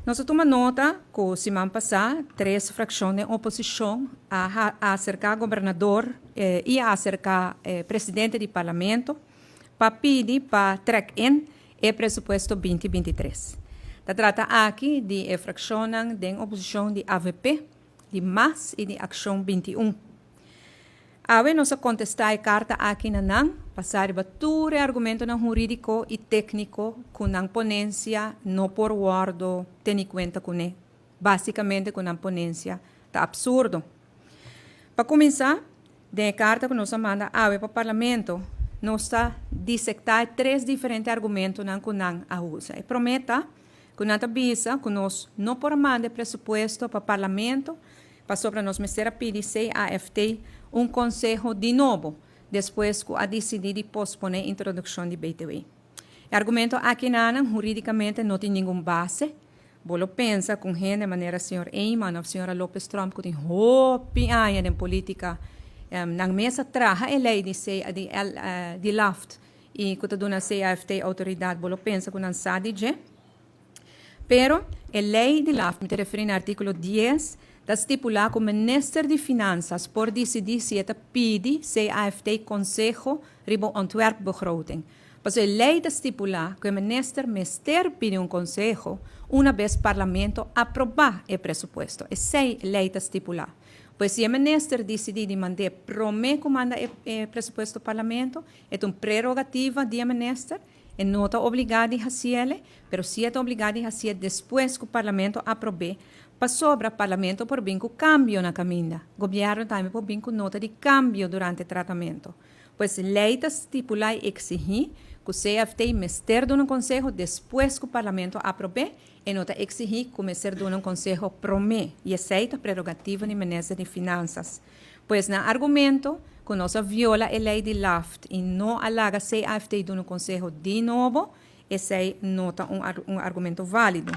Nos a tuma nota ku siman pasá tres frakshon den oposishon a aserká gobernador i a aserká presidente di parlamento pa pidi pa trek in e presupuesto 2023. Ta trata aki di e frakshonnan den oposishon di avp, di mas i di Akshon 21. Awe nos a kontestá e karta aki na nan, basá riba tur e argumentonan hurídiko i tékniko ku nan ponensia no por wòrdu teni kuenta kuné. Básikamente ku nan ponensia ta apsurdo. Pa kuminsá, den e karta ku nos a manda awe pa Parlamento, nos ta disektá e tres diferente argumentonan ku nan a usa. E promé ta ku nan ta bisa ku nos no por a manda e presupuesto pa Parlamento pasobra nos mester a pidi CAFT un konseho di nobo despues ku a disidí di posponé introdukshon di BTW. E argumento aki nanan hurídikamente no tin ningun base. Bo lo pensa ku un hende manera señor Eman òf señora Lopez Tromp ku tin hopi aña den polítika, nan mes a traha e lei di di di LAFT i ku ta duna CAFT outoridat, bo lo pensa ku nan sa di dje. Pero, e lei di LAFT, mi ta referí na artíkulo 10, ta stipulá ku minister di Finansas por disidí si e ta pidi CAFT konseho riba un ontwerpbegroting. Pasobra e lei ta stipulá ku e minister mester pidi un konseho una bes parlamento aprobá e presupuesto. Esei lei ta stipulá. Pues si e minister disidí di mand'é promé ku manda e presupuesto parlamento, e ta un prerogativa di e minister. E no ta obligá di hasiele, pero si e ta obligá di hasié despues ku Parlamento aprob'é, pasobra Parlamento por bin ku kambio na kaminda. Gobièrnu tambe por bin ku nota di kambio durante tratamentu. Pues lei ta stipulá i eksihí ku CFT mester duna un konseho despues ku Parlamento aprob'é, e no ta eksihí ku mester duna un konseho promé, i esei ta prerogativa di Minister di Finansas. Pues nan argumento ku nos a viola e lei di LAFT i no a laga CAFT duna un konseho di nobo, esei no ta un argumento válido.